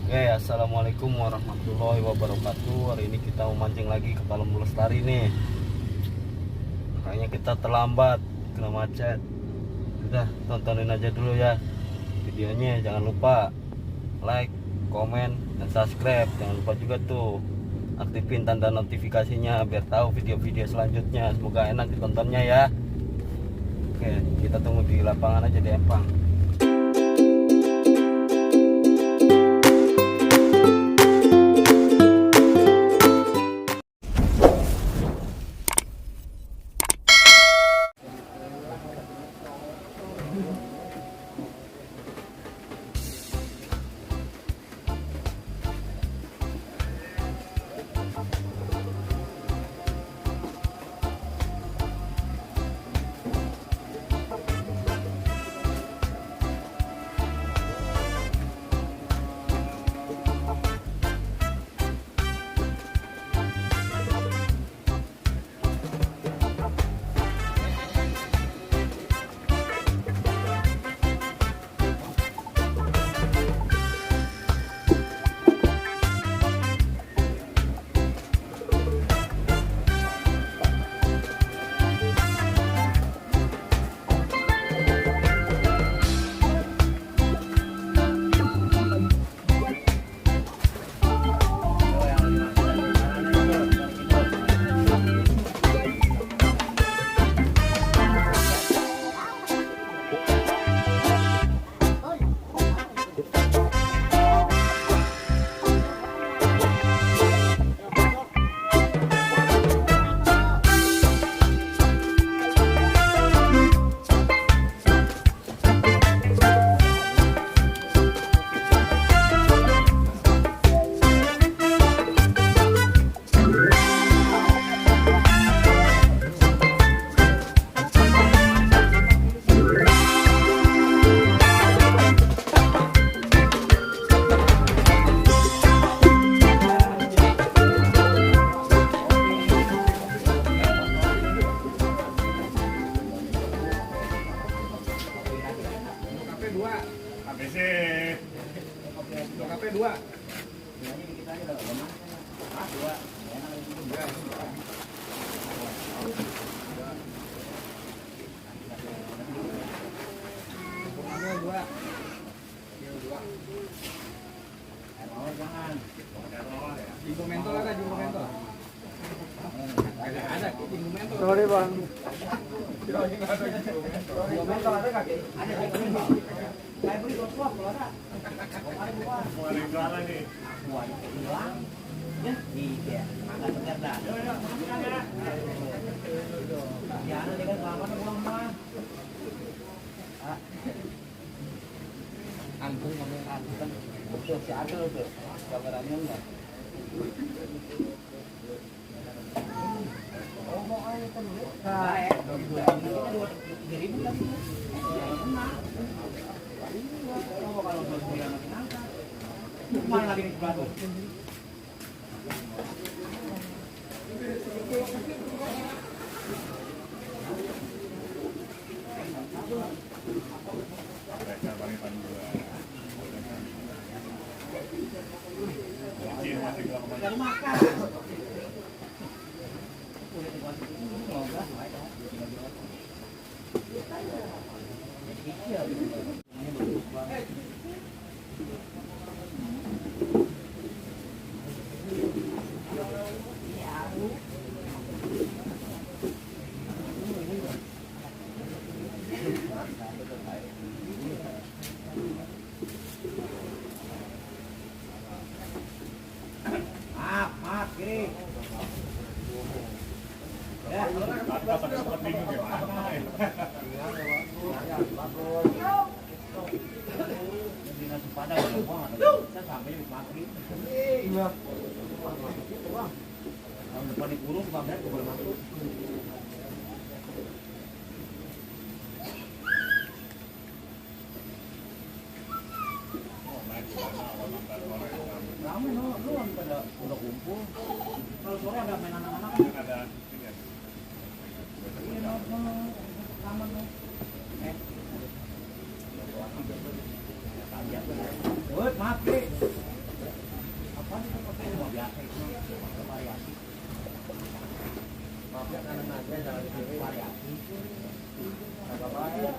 Oke, assalamualaikum warahmatullahi wabarakatuh. Hari ini kita memancing lagi ke Palem Lestari nih. Kayaknya kita terlambat kena macet. Udah, tontonin aja dulu ya videonya. Jangan lupa like, komen, dan subscribe. Jangan lupa juga tuh aktifin tanda notifikasinya biar tahu video-video selanjutnya. Semoga enak ditontonnya ya. Oke, kita tunggu di lapangan aja di Empang. KP 2. Jinggo mentol ada, jinggo mentol. Ada jinggo mentol. Sorry bang. Jinggo mentol ada kaki. Ada jinggo mentol. Kayak beli bos-bos kalau ada. Mau jualan nih. Mau hilang. Ya, iya. Makan bener dah. Ya, ada dengan selamat uang mah. Angkung ngomong angkung. Betul si Adel tuh. Gambarannya enggak. Oh, mau ayo kan dulu. Baik. 2.000 lagi. Kalau berbulan makin angkat. Mana lagi di sebelah tuh? Cari makan. Maaf, kiri. Ya, tahun depan dikurung, pameran boleh masuk. Ramai lu pada udah kumpul. Kalau sore ada main anak-anak kan? Ada. Iya, taman lo. Woi, maaf, Ki. biasa itu variasi. Maafnya karena nanti dalam variasi. Agak baik.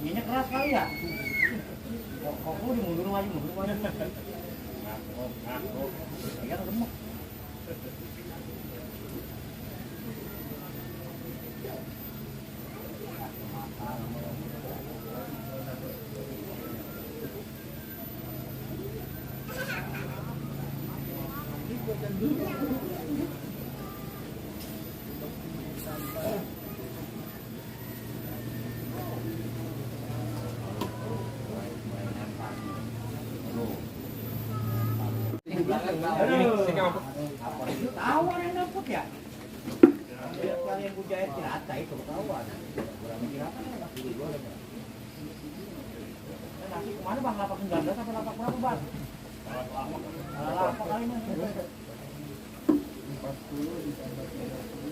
Ini keras kali ya? Kok dimundur maju. Iya gemuk. Tahu yang dapat ya? Yang bujaya tirata itu ketahuan. Kurang tirata lah dulu. Nasi kemana bang? Lapak 19 sampai lapak berapa bang? Lapak kali mas. 40 ditambah 30.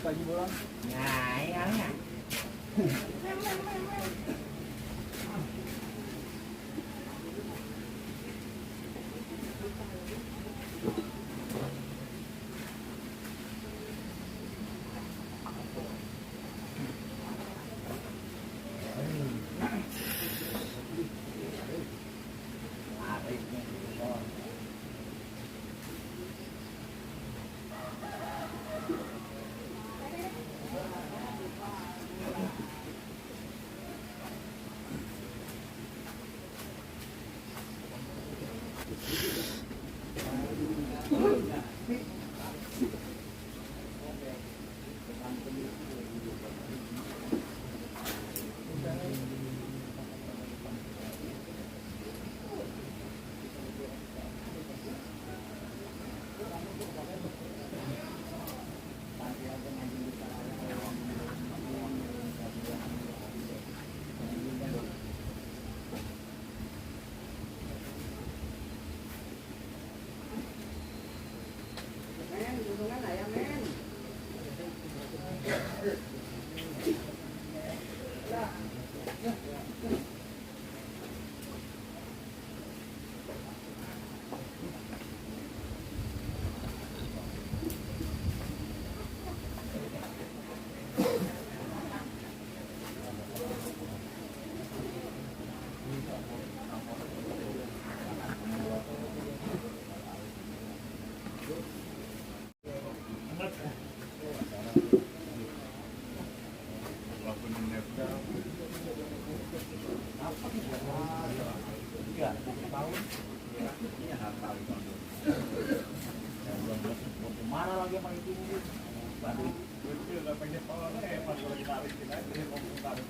Pagi bolang. Nah, iya. Ya, tahu. Ini nggak tahu. Mana lagi yang paling tinggi? Baru itu udah pengen kalau pas lagi tarik kita dia mau tarik.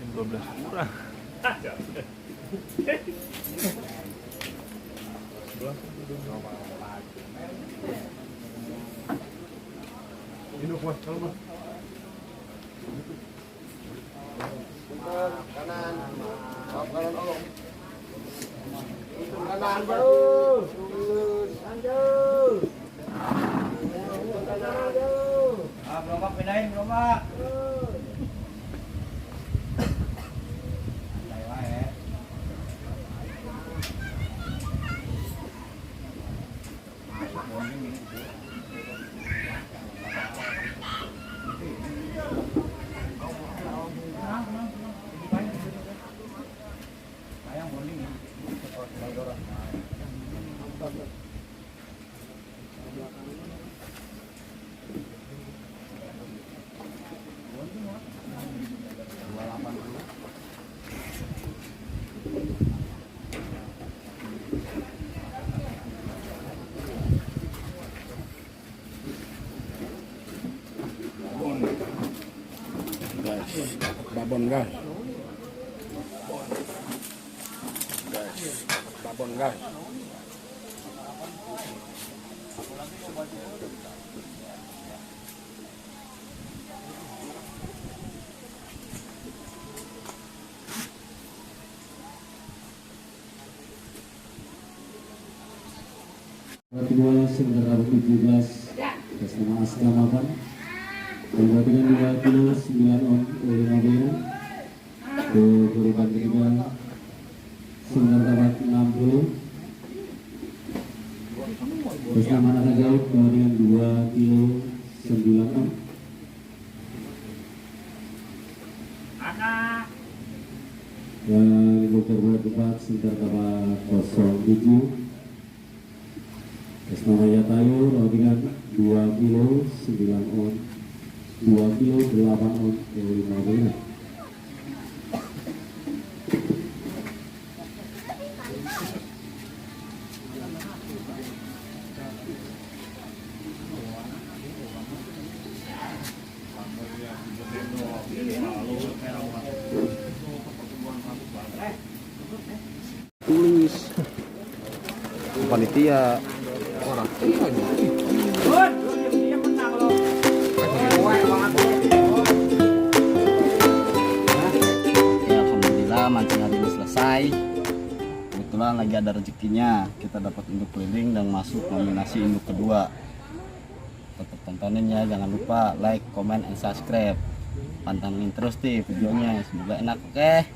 Jam 12 kurang. Kanan. Kanan olong. Kanan jauh. Kanan jauh. Kanan jauh. Gerobak pindahin gerobak. Babon guys. Babon guys. Kedua Senggarau 17 atas nama Asgamapan dengan 2 kilo 9 on oleh Nabila. Korban ketiga Senggarau 60 atas nama Anak Jauh dengan 2 kilo 9 on. Dan ibu korban keempat Senggarau 07 atas nama Yatayu dengan 2 kilo 9 on 2 kilo 8 on oleh Nabila. Tulis panitia orang ya. Alhamdulillah mancing hari ini selesai. Kebetulan lagi ada rezekinya, kita dapat induk keliling dan masuk nominasi induk kedua. Tetap tontonin ya, jangan lupa like, comment, and subscribe. Pantangin terus nih videonya, semoga enak. Oke.